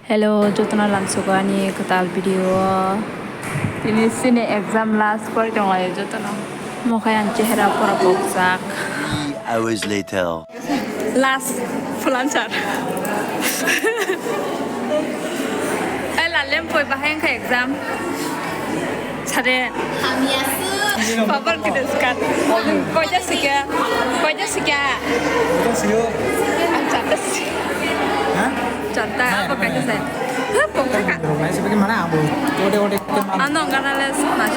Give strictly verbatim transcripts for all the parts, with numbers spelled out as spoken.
Hello, jotono lamsogo ani kwtal video o. Tini chini exam last pori tonglaio jotono. Mokhai ang chehra pora pokjak. Three hours later. Last phulanchar. Ai lalem poi bahai wngkha exam. Sare. Pabar kida skat. Koita sikya? Koita sikya? Ang chata si. Chata apa kaita saya? Hah, pokka ka. Ano ang gana les mas.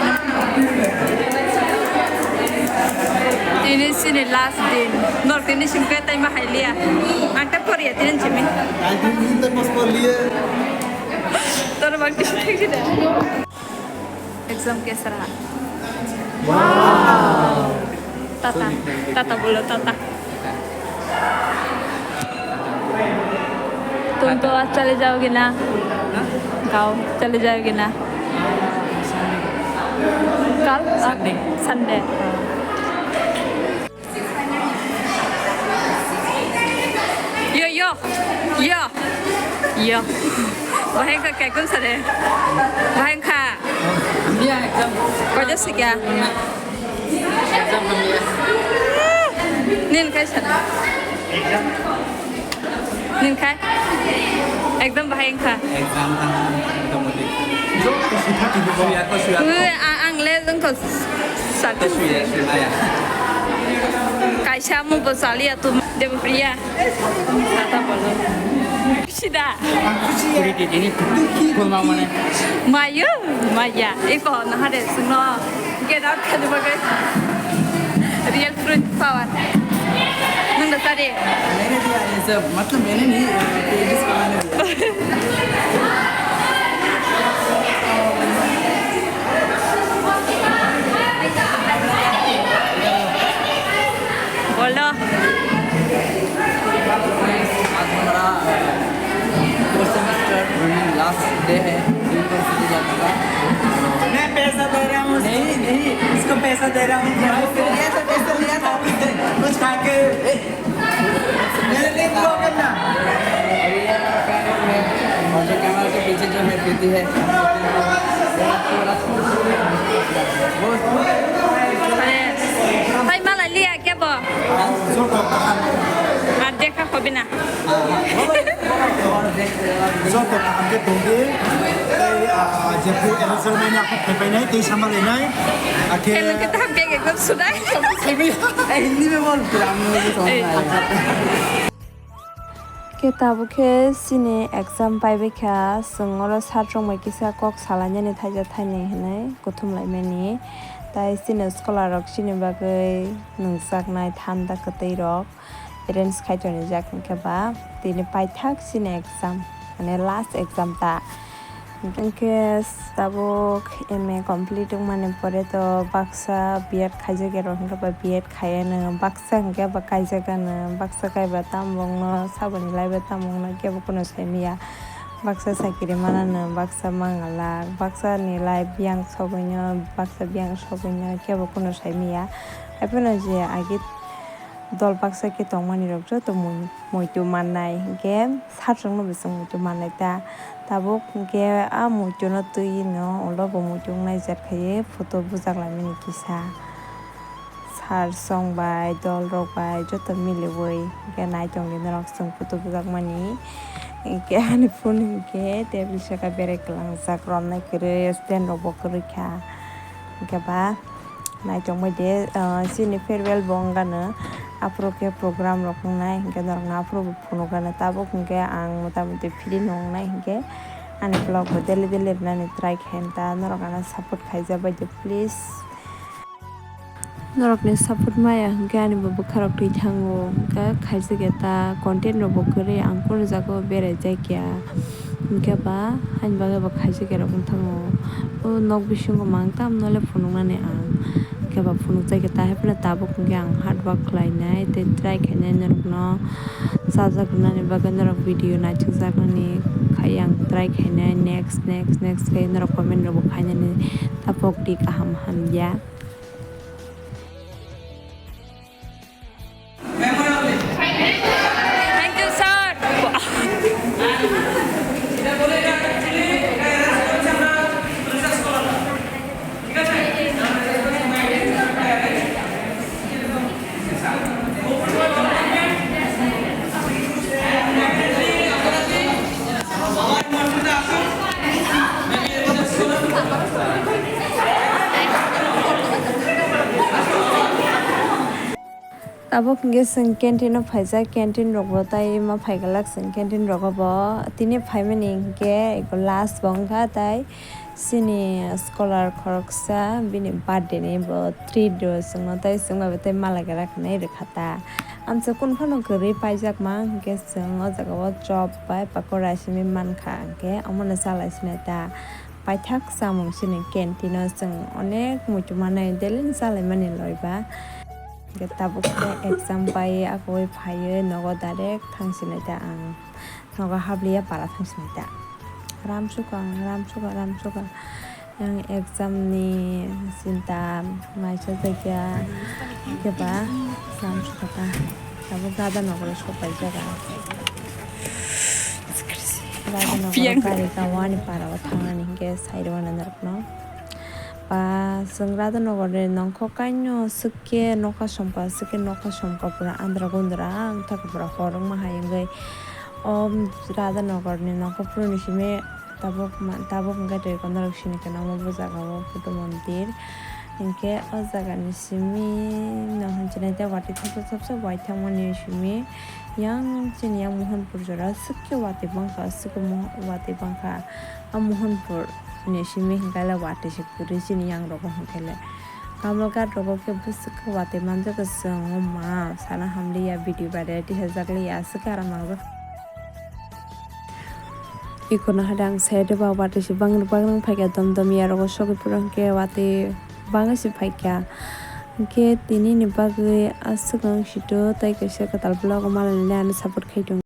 Ini sini last din. Nor tini simke tai ma hai liya. Ang ta poriya tini simi. Toro bang tisi thik sida. Exam कैसा रहा? Wow. Tata, tata bolo, tata. तुम तो आज चले जाओगे ना? गाँव चले जाओगे ना? कल? Sunday. Sunday. Yo, yo, yo, yo. Bahai wngkha kaikun sare. Bahai wngkha. Hamya ekdam. Koita sikya? Ekdam hamya. Nin kai sare. Nin khai? Ekdam bahai wngkha. Ekdam tang motamoti. Suya ko suya ko. Ui, a-, ang le wngkha satu. Suya, suya. Kaisa mo bo chaliya tu Debapriya. Sata bolo. Sida. Puri ke jini. Kulma mane. Mayu, maya. Iko nahare sungno. Get out khadi bagai. Real fruit power. Nung da sari. मैंने दिया ये सब, मतलब मैंने नहीं, अ, ये जिसको मैंने दिया। Bolo. आज हमारा, अ, fourth semester last day है, यूनिवर्सिटी जाने का। मैं पैसा दे रहा हूँ। नहीं, नहीं, इसको पैसा दे रहा हूँ। भाई, फिर लिया था, पैसा लिया था। कुछ खा के, ए, मेरे लिए दुआ करना। और जो कैमरा के पीछे जो है, प्रीति है। Hai mala liya kebo? Ar dekha hobi na. Joto kaham khe tongdi. Tei, ah, jephru N S L mani akhuk phaipainai, tei samalainai. Akhe Hello, kita hampir ke grup sudah. Hindi mein bol, pura hum log ko samajh aayega. Khe tabuk khe chini exam paibai kha, chwng oro sir rok bai kisa kok salainani thaisa thainwi hinwi kuthum laimani. Tai chini scholar rok chini bagwi nungjaknai thanda kwtwi rok arrange khai tonijak, hwnkhe ba tini paithak chini exam, mane last exam ta. Hwnkhe tabuk M A complete wngmani pore to baksa B Ed khaijak ya rok, hwnkhe ba B Ed khaiya no, baksa hwnkhe ba kaijak ano, baksa kaiba tamo wngno, saboni laiba tamo wngno, kebo kuno saimanya. Baksa chakiri manano, baksa mangalak, baksa ni life biyang sogwino, baksa biyang sogwino, kebo kuno saimanya. Haiphano je agi dol baksa khe tongmani rok joto mui-, muitu mannai, hwnkhe sir rokno bo chwng muitu mannai ta. Tabuk hwnkhe a muitu no twi no ulo bo muitu wngnai jat khaiwi photo bujak laimani kisa. Sir song bai dol rok bai joto miliwi hwnkhe nai tongdi norok chwng photo bujak mani. Hwnkhe ani phone hwnkhe table saka berek kwlangjak, romnai kwrwi, stand rok bo kwrwi kha. Hwnkhe ba. Naitongbai de, ah, chini farewell bo wngano, aphuru khe program rok wngnai, hinkhe norokno aphuru bo phunukgano. Tabuk hinkhe ang mota moti free no wngnai, hinkhe ani vlog bo daily daily rwnani try khainai ta, norok ano support khaijakbai de, please. Norokni support maya hinkhe ani bo bwkha rok twi thango, hinkhe khaijak ya ta, content rok bo kwrwi, ang kunu jaga o berai jakya. Hwnkhe ba haini bagwi bo khaijak ya rok wng thango. O nok bisingo mang tamno le phunuknani ang. Hwnkhe ba phunukjak ya ta, haiphano tabuk hwnkhe ang hard work khlainai tei try khainai norokno chajak rwnani bagwi, norok video naithokjaknani khai ang try khainai. Next, next, next khe norok comment rokbo khainani. Tapok di kaham hamya. Thank you, sir. Abo hwnkhe chwng canteen o phaijak, canteen rok bo tai ma phaigalak chwng canteen rogo bo. Tini phaimani hwnkhe eko last bo wngkha tai chini scholar khoroksa bini birthday ni bo treat rw chwngno tai chwngbai bo tai malagra khwnai rwkha ta. Amsa kunu phano kwrwi paijak ma hwnkhe chwng o jaga o chop bai pakora simi mankha hwnkhe omono chalai sinai ta. Paithak chamung chini canteen o chwng onek muitu manai daily ni chalaimani loi ba. Hwnkhe tabuk khe exam bai akoi phaiwi nogo direct thangsinai ta ang. Nogo habliya para thangsinai ta. Ramsukha ang, ramsukha, ramsukha. Yang exam ni chinta maisa jaikya khe ba ramsukha ta. Tabuk dada nogo sokpai jaga. Dada nogo gari ka wani para o thangnani hwnkhe sai rwna narwkno. Ba, chwng Radhanagar ni nongkhor kaino swkhe nokha somkha, swkhe nokha somkha pura andra gundra wngthaka pura hor wngma hai wngwi. O Radhanagar ni nongkhor phuru ni simi tabuk ma-, tabuk hwnkhe twi kono rok sini khe nangma bo jaga o Buddha mondir. Hinkhe o jaga ni simi no hinwi sinai tei watwi thopsa thopsa waithangmani simi yang chini yang Mohanpur jora swkhe watwi bangkha, swkhe mo-, watwi bangkha. A Mohanpur ni simi hinkhe le watwi se kwrwi chini yang rogo hinkhe le. Kamalghat rogo khe bwswk khe watwi manjak khe chwng o ma sana hamliya video viral tisajak liya aswk khe aro mangjak. Ikono hai ang side o ba watwi se bang bang phaikha dom dom ya rogo sogwi phuru hinkhe watwi bangwi se phaikha. Hinkhe tini ni bagwi aswk ang sito tei kaisa kwtal vlog o malai nani ani support khai tongo.